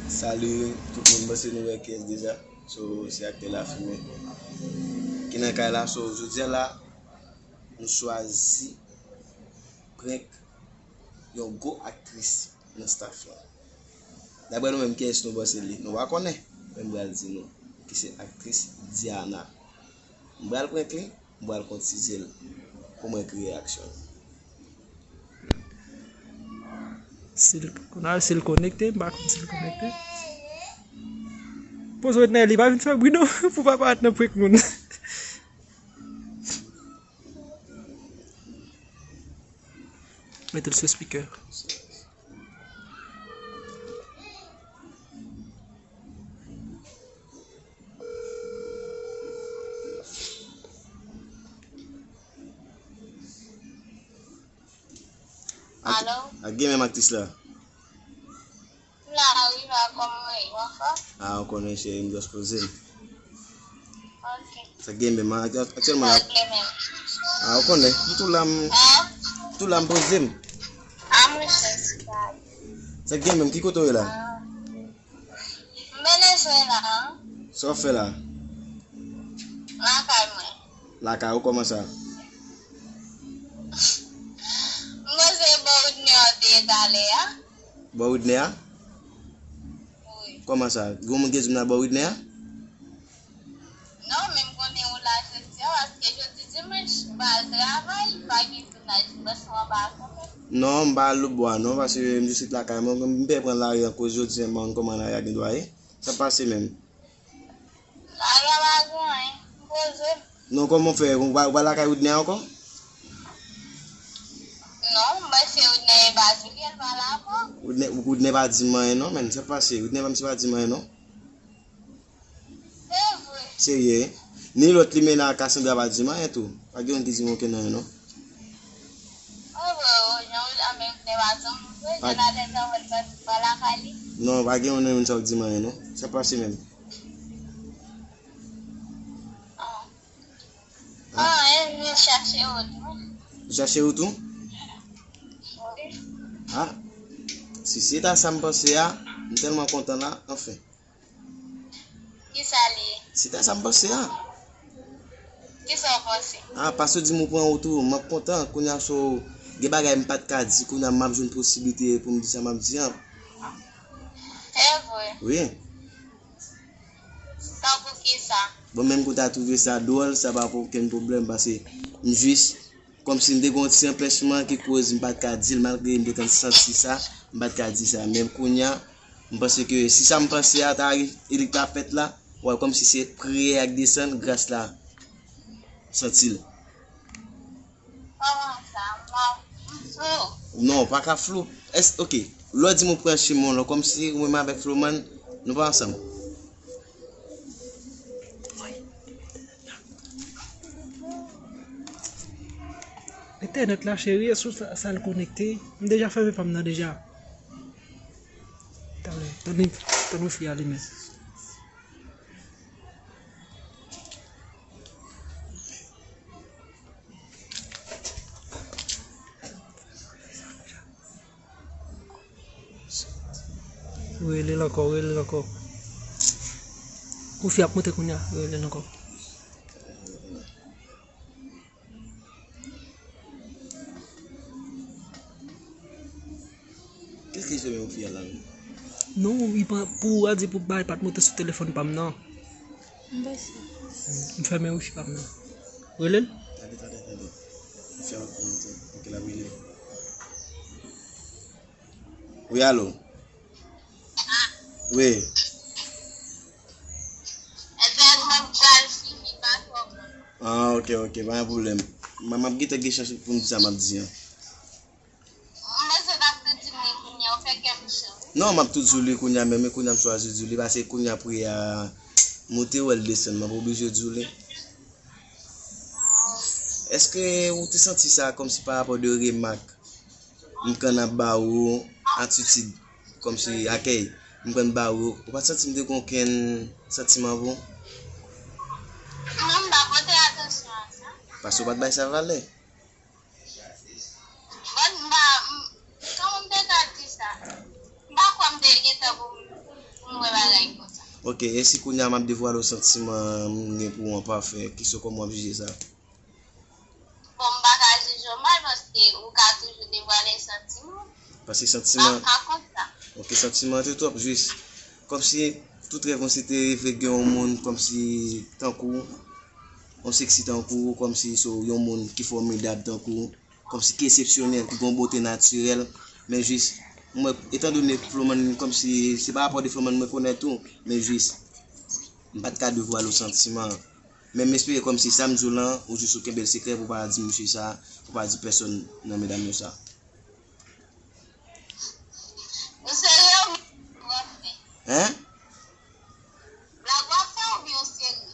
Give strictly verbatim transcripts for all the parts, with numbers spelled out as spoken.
Salut tout moun, bon, se nou wè kiyès deja. So, se aktè Lafimen ki nan kay la. So, jodi a la, nou chwazi prank yon gwo aktris nan staff lan. Daprè nou menm, kiyès nou panse li? Nou pa konnen, men m pral di nou ki se aktris Diana. M pral prank li, m pral konn si se l. Pou mwen ki reyaksyon l. Si l, kounye a, si l konekte, m pa konn si l konekte. Poze w nan li, pa vin fè bri non, pou pa parèt nan prank moun. Mete l sou speaker. Ak, Alo? Ak gen menm aktris la. M la wi, pa kòman w ye, w anfòm? Ah, ou konnen cheri, m just poze m. Ok. Sa gen menm, ak, aktyèlman la. Sa gen menm. Ah, ou konnen, m tou la, m, Hein? Tou la, m poze m. Ah, mwen chans. Sa gen menm, ki kote w ye la? Ah. M Venezuela. Sa w ap fè la? Lakay mwen. Lakay ou, kòman sa? M panse bò Widner an te ye talè a. Bò Widner a? Wi. Kòman sa? Gen moun ki di m nan bò Widner a? Non, men m konnen ou la jodi a, paske jodi dimanch, m pa al travay, pa gen tounaj, m panse w anba a kanmenm. Non, m pa al lòtbò a non, paske m jis ret lakay mwen, m pè pran lari akoz jodi a m pa konn kòman lari a gen dwa ye. Sa pase menm? Lari a pa gen anyen, m poze m. Non, kòman w fè? Ou pa, ou pa lakay Widner ankò? Non, m panse Widner e pa sou li, l pa la ankò. Widner, Widner pa di m anyen non, menn, sa pase? Widner pa, misye pa di m anyen non. Se vre. Serye? Ni lòt limena a Cassandra pa di m anyen tou. Pa gen youn ki di m okenn anyen non. Oh, bro, jan w jan menm te pa di m vre, Pa- jan Nathan nan wè l pa, pa lakay li. Non, pa gen youn nan youn sa yo di m anyen non. Sa pase menm? Ah. Ah. Ah, e, m chache w tou. Ou chache w tou? Wi. Ah, si se ta sa m panse a, m tèlman kontan la, anfen. Kisa li ye? Se ta sa m panse a. Kisa w panse? Ah, paske w di m ou pran ou tou, m ap kontan. Kounye a so, gen bagay m pa t ka di, kounye a m ap jwenn posiblite pou m di sa m ap di an. Se vre? Wi. Tankou kisa? Bon, menm kou ta twouve sa dwòl, sa pa okenn pwoblèm, paske m jis Kòmsi m te gen yon ti anpèchman ki koz m pa t ka di l, malgre m te konn santi sa, m pa t ka di sa. Men kounye a, m panse ke si sa m panse a ta rive e li ta fèt la, w a wè kòmsi se priyè ak desann gras la santi l. Kòman sa? M ap, m flou. Non, w pa ka flou. Èske, oke, lè w di m ou pran chimen w lan, kòmsi ou menm avèk Floman, nou pa ansanm. Entènèt la, cheri, e sou sa, sa l konekte. M deja fèmen pa m nan deja. Talè, tann, tann wifi a limen. Rele l ankò, rele l ankò. Wifi ap monte kounye a, rele l ankò. Kèske se menm fi a la menm? Non, li pa, pou w a di pou bay pa t monte sou telefòn pa m nan. M fèmen wifi pa m nan. Rele l? Tande, tande, tande. Fi a ap monte. Ok, l ap rele. Wi, alo? Wi. Ah, ok, ok, pa gen pwoblèm. M, m ap gentan gen chans pou m di sa m ap di an. Non, m ap tou di w li kounye a, men, men kounye a m chwazi di w li, paske kounye a priyè a moute, w wè l desann, m ap oblije di w li. Èske ou te santi sa kòmsi pa rapò de remak m konn ap ba ou, atitid, kòmsi akèy m konn ba ou, ou pa t santi m te gen okenn santiman pou ou? Non, m pa pote atansyon a sa. Paske ou pa t bay sa valè. Bon, m pa, m, kòman m te ka di sa? M pa kwè m te gentan pou m, Ok, e si kounye a m ap devwale w santiman m gen pou w an pafè, kesyon kòman w ap jije sa? Bon, m pa ka jije w mal paske ou ka toujou devwale santiman. Paske santiman. Pa kont sa. Ok, santiman an te twòp jis. Kòmsi tout rèv mwen se te reve gen yon moun kòmsi tankou w, yon seksi tankou w, kòmsi se yon moun ki fòmidab tankou w, kòmsi ki eksepsyonèl, ki gen yon bote natirèl. Men jis, mwen, etandone Floman, kòmsi se pa rapò de Floman mwen konèt ou, men jis, m pa t ka devwale w santiman an. Men m espere kòmsi sa m di w lan, ou jis ou kenbe l sekrè pou w pa di misye sa, pou w pa di pèsòn nan medam yo sa. Ou serye ou blag w ap fè? Hein? Blag w ap fè oubyen ou serye?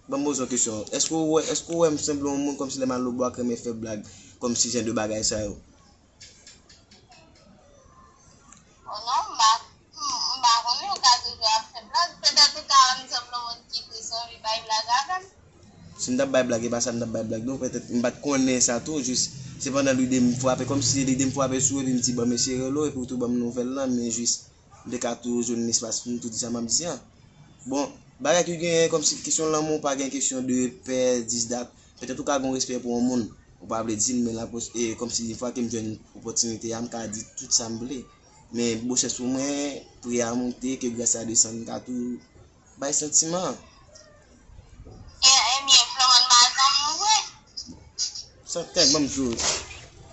Ban m poze yon kesyon. Èske ou wè, èske ou wè m sanble yon moun kòmsi lè m al lobwa k renmen fè blag, kòmsi jan de bagay sa yo? Oh non, m pa, m pa konnen, ou ka toujou ap fè blag. Petèt ou ka wè m sanble yon moun ki plis anvi bay blag avè m. Si m t ap bay blag, e pa sa m t ap bay blag non, petèt m pa t konnen sa tou, jis se pandan lide m frape, kòmsi lide m frape sou ou epi m di ban m eseye rele w epi w tou ban m nouvèl lan, men jis m te ka tou jwenn espas pou m tou di sa m ap di an. Bon, bagay ki genyen kòmsi kesyon lanmou, pa gen kesyon de pè, dis dat, petèt ou ka gen yon respè pou yon moun, ou pa vle di l, men la, e, kòmsi yon fwa ke m jwenn opòtinite a, m ka di tout sa m vle. Men bochès pou mwen, pri a moute, ke gras la desann, m ka tou bay santiman an. E, ebyen, Floman pa zanmi w vre? Sa, tande, ban m di w.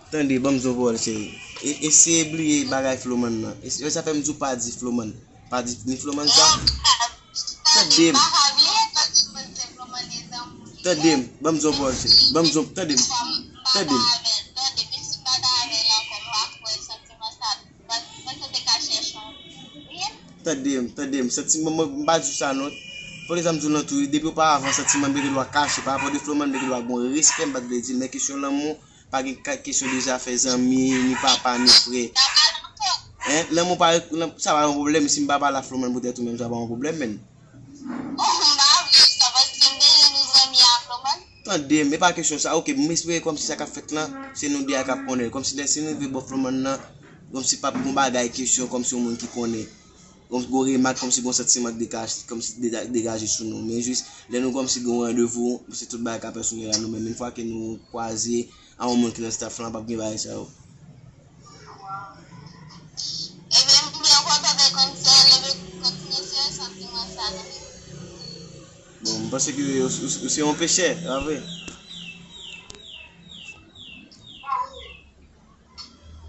Tande, ban m di w pawòl, cheri. E, eseye bliye bagay Floman nan. E, e sa fè m di w pa di Floman. Pa di ni Floman sa. Tande m. Tande m, ban m di w pawòl, cheri. Ban m di w, tande m. Tande m. Tande m, tande m, santiman mwen, m pa di w sa non. Fò lè sa m di w lan tou, depi oparavan santiman m te gen dwa kache, pa rapò de Floman m te gen dwa gen yon respè, m pa t vle di l, men kesyon lanmou, pa gen ka-, kesyon de zafè zanmi, ni papa, ni frè. Hein? Lanmou pa, lan-, sa pa yon pwoblèm, si m pa pale a Floman poutèt ou menm, sa pa yon pwoblèm, menn. Oh, m pa vle sa, paske m te gen yon zanmi a Floman. Tande m, e pa kesyon sa. Ok, m espere kòmsi sa k ap fèt lan, se nou de a k ap konnen l. Kòmsi lè si nou rive bò Floman nan, kòmsi p ap gen bagay kesyon, kòmsi yon moun ki konnen. Yon gwo remak kòmsi gon santiman k dekache, kòmsi dega-, degaje sou nou. Men jis, lè nou kòmsi gen yon randevou, se tout bagay ka pèsonèl a nou menm. Yon fwa ke nou kwaze a yon moun ki nan staff lan, p ap gen bagay sa yo. Ebyen, m byen kontan de konn serye, men kontinye serye santiman sa non. Bon, m panse ke ou, ou, ou se yon pechè, pa vre?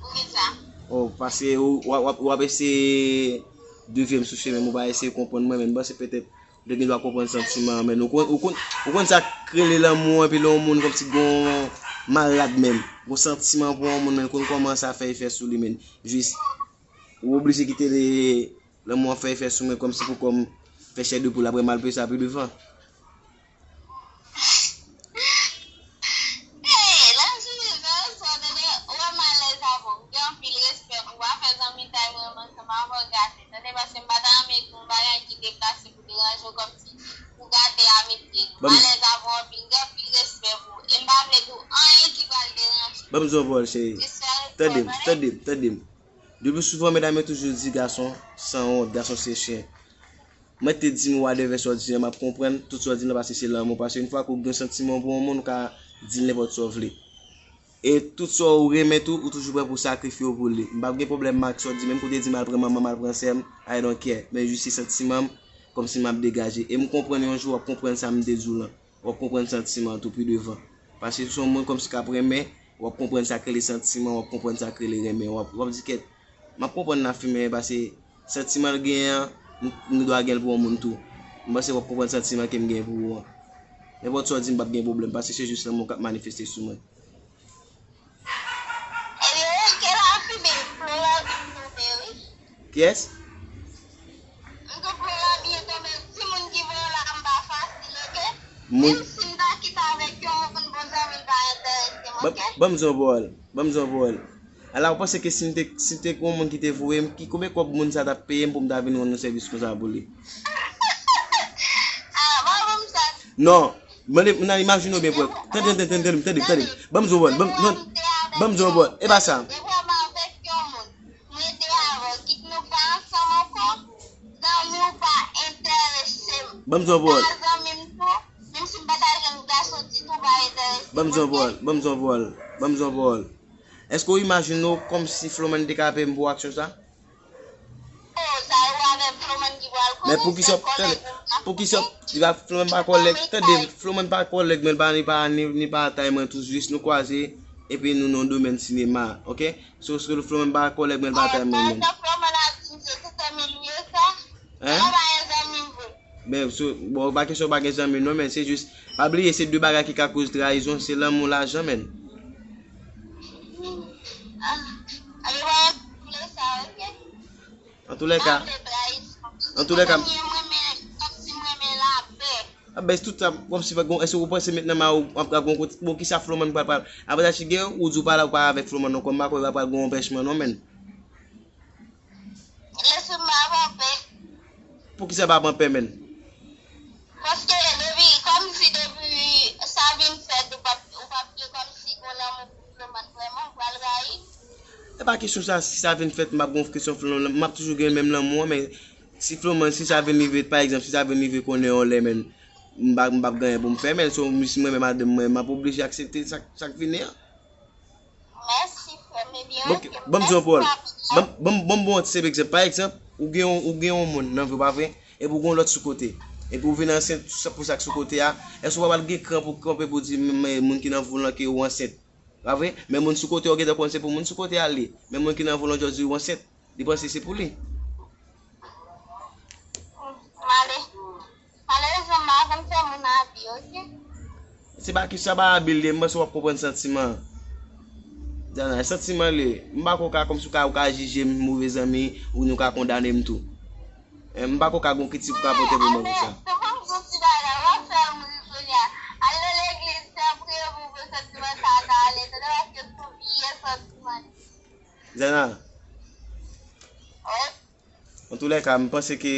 Poukisa? Oh, paske ou, w ap, w ap, w ap eseye devye m sou chemen m, ou pa eseye konprann mwen, men m panse petèt ou te gen dwa konprann santiman an, men ou konn, ou konn, ou konn sa k rele lanmou an, epi lè yon moun kòmsi gon malad menm, gon santiman pou yon moun, men konn kòman sa fè efè sou li, men jis, ou oblije kite li, lanmou an fè efè sou mwen, kòmsi pou kòm fè chè de poul, apre m al peye sa pi devan. Hey, la jije nan sa, tande, ou wè m alèz avè w. M gen anpil respè pou ou. Afè zanmitay mwen ansanm avè w gate, tande, paske m pa ta renmen gen yon bagay ki deplase pou deranje w, kòmsi pou gate amitye nou. M alèz avè w anpil, m gen anpil respè pou ou. E m pa vle di w anyen ki pral deranje nou. Ban m di w yon pawòl, cheri. Tande m, tande m, tande m. Le pli souvan, medam yo toujou di gason sanwont, gason se chen. Mwen te di m whatever sa w di an, m ap konprann tout sa w di lan paske se lanmou. Paske yon fwa ke w gen santiman pou yon moun, ou ka di l nenpòt sa w vle. E tout sa w renmen tou, ou toujou prè pou w sakrifye w pou li. M p ap gen pwoblèm ak sa w di, menm ke w te di m al pran manman m, al pran sè m, I don't care. Men jis se santiman m, kòmsi m ap degaje. E m konprann yon jou w ap konprann sa m te di w lan. W ap konprann santiman an tou pi devan. Paske si w se yon moun kòmsi k ap renmen, w ap konprann sa k rele santiman, w ap konprann sa k rele renmen. W ap, w ap di kèt, m ap konprann n ap fimen, paske santiman l genyen an, m, m dwa gen l pou yon moun tou. M panse w ap konprann santiman ke m genyen pou ou an. Nenpòt sa w di m p ap gen pwoblèm, paske se jis lanmou k ap manifeste sou mwen. Ebyen, wi, ke la fimen, Flora vin tonbe, wi. Kiyès? M di w Flora byen tonbe, timoun ki voye w la m pa fasil, oke? Menm si m ta kite avèk yon moun, bon zanmi m pa enterese m, oke? Ban m di yon pawòl, ban m di yon pawòl. Ala, ou panse ke si m te, si m te gen yon moun ki te voye m, ki konbyen kòb moun sa t ap peye m pou m ta vin rann yon sèvis konsa pou li? Ah, pa ban m sa. Non. Mande, nan imajine w byen pou wè. Tande, tande, tande, tande, tande, tande. Ban m di w bon, ban m, non, ban m di w bon. E pa sa. Depi w avèk yon moun, m rete avè w, kit nou pa ansanm ankò, zanmi w pa entè, Ban m di w yon pawòl. Pa zanmi m tou. Menm si m pa ta jwenn gason ditou, pa enterese mwen. Ban m di w yon pawòl. Ban m di w yon pawòl. Ban m di w yon pawòl. Èske w imajine w kòmsi Floman te ka peye m pou aksyon sa? Oh, sa yo avèk Floman ki pral konnen, men poukisa, tande, poukisa, li pa, Floman pa kòlèg, tande, Floman pa kòlèg, men li pa, li pa, ni, ni pa tay mwen tou, jis nou kwaze, epi nou nan domèn sinema, oke? So, so, Floman pa kòlèg, men li pa tay mwen, men. Floman ap di m se tout zanmi l ye sa. Hein? Sa pa yon zanmi vre. Men, so, bon, pa kesyon pa gen zanmi, non, men se jis, pa bliye, se de bagay ki ka koz trayizon, se lanmou, lajan, men. Ah, ale pa vle sa, oke? Antoulèka, antoulèka, ah, ben, tout sa, kòmsi pa gon, èske ou panse mentnan ma ou ap, ap gon kote, bon, kisa Floman pral, pral, apre sa, si gen, ou di w pa la, ou pa avèk Floman non, kòm m pa kwè pa pral gon anpèchman non, men. Lè sou m ap anpè. Poukisa pa pran pè, men? Paske depi, kòmsi depi sa vin fèt, ou p ap, ou p ap gen kòmsi gon lanmou pou Floman vrèman, ou pral rayi. E pa kesyon sa, si sa vin fèt, m ap gon kesyon Floman, m ap toujou gen menm lanmou an, men si Floman, si sa vin rive, pa egzanp, si sa vin rive konnen yon lè, men, m pa, m p ap gen anyen pou m fè, men, so, si mwen menm madanm mwen, m ap oblije aksepte sa, sa k vini an. Mèsi, frè m, ebyen, oke, ban m di yon pawòl. Ban m, ban m, ban m ba w yon ti senp egzanp. Pa egzanp, ou gen yon, ou gen yon moun nan vi w, pa vre? Epi ou gen yon lòt sou kote. Epi ou vin ansent pou sa, pou sa k sou kote a. Èske ou pa pral gen kran pou kanpe pou di, men, men moun ki nan vi w lan ke ou ansent? Pa vre? Men moun sou kote a, ou gentan konn se pou moun sou kote a l ye. Men moun ki nan vi w lan, jodi ou ansent. Li panse se pou li. Male. Malerezman, m pa konn fè moun abi, oke? Se pa kesyon sa pa abi l ye, m panse w ap konprann santiman. Dana, e santiman l ye. M pa kwè w ka, kòmsi w ka, w ka jije m move zanmi, ou nou ka kondane m tou. Eh, m pa kwè w ka gon kritik ou ka pote pou mwen konsa. Tou fò m di yon ti bagay, w ap fè m ri kounye a. Al nan legliz, fè priye pou, pou santiman sa a ta ale, tande, paske se yon vye santiman. Dana. Wi. Antoulèka, m panse ke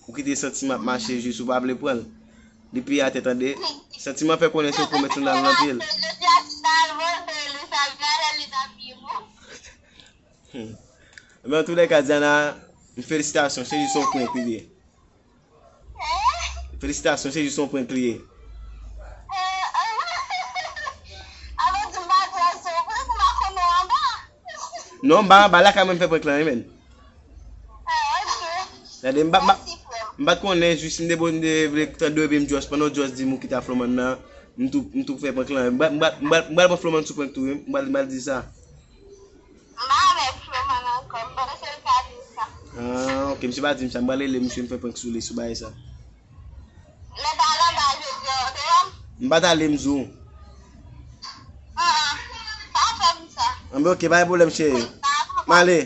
ou kite santiman ap mache jis ou pa vle pran l. Li pi atè, tande. Santiman fè konnen se w k pou met sandal nan pye l. Jodi a, si ta al voye li, sa vin avè li, t ap pi bon. Hmm. Men antoulèka, Diana, felisitasyon, se jis yon prank li ye. Felisitasyon, se jis yon prank li ye. Non, m pa, m pa lakay mwen m fè prank lan, wi, men. Gade, m pa, m pa, m pa t konnen, jis m te, m te vle tande w, epi m just, pandan w just di m ou kite a Floman nan, m tou, m tou fè prank lan. M pral, m pral, m pral, m pral pran Floman sou prank tou, wi. M pral, m pral di sa. M pa avèk Floman ankò, m panse l pa di sa. Ah, ok, misye pa di m sa, m pral rele misye, m fè prank sou li, sou bagay sa. Lè w t al anba jodi a, w te wè m? M pa t ale, m di w. Ah, ah, pa fè m sa. Anben, ok, pa gen pwoblèm, cheri. M ale.